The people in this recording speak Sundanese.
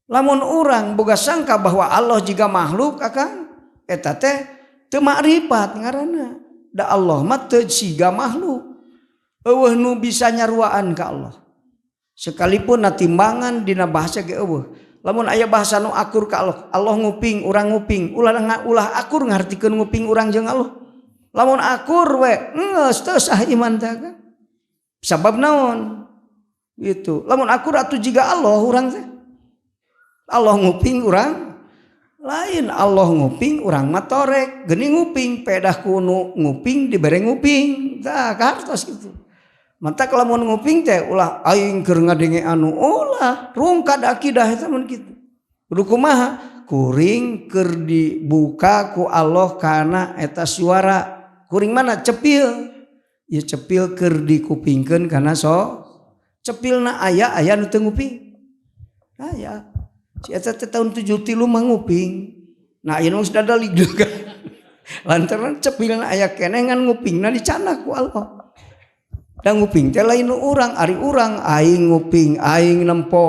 Lamun urang boga sangka bahwa Allah jiga makhluk, akang, eta teh teu makrifat ngaranna. Da Allah mah teu siga makhluk. Euweuh nu bisa nyaruaan ka Allah. Sekalipun na timbangan dina bahasa ge euweuh. Lamun aya bahasa nu akur ka Allah, Allah nguping, urang nguping, ulah ulah akur ngartikeun nguping urang jeung Allah. Lamun akur we, geus teu sah iman teh kan. Sabab naon? Gitu. Lamun akur atuh jiga Allah urang teh. Allah nguping urang lain, Allah nguping urang mah torek geuning nguping, pedah kuno nguping dibere nguping tah kartos gitu. Matak lamun nguping teh ulah aing keur ngadenge anu, ulah rungkad akidah eta mun kitu. Kudu kumaha? Kuring keur dibuka ku Allah kana eta suara. Kuring mana cepil? Ya cepil keur dikupingkeun kana so cepilna aya, aya nu teu nguping. Aya. Si eta teh tahun 73 mah nguping. Nah, ayeuna geus dadalig juga. Lantaran cepilna aya keneh ngan ngupingna dicandak ku Allah. Da nguping teh lain nu urang, ari urang aing nguping, aing nempo.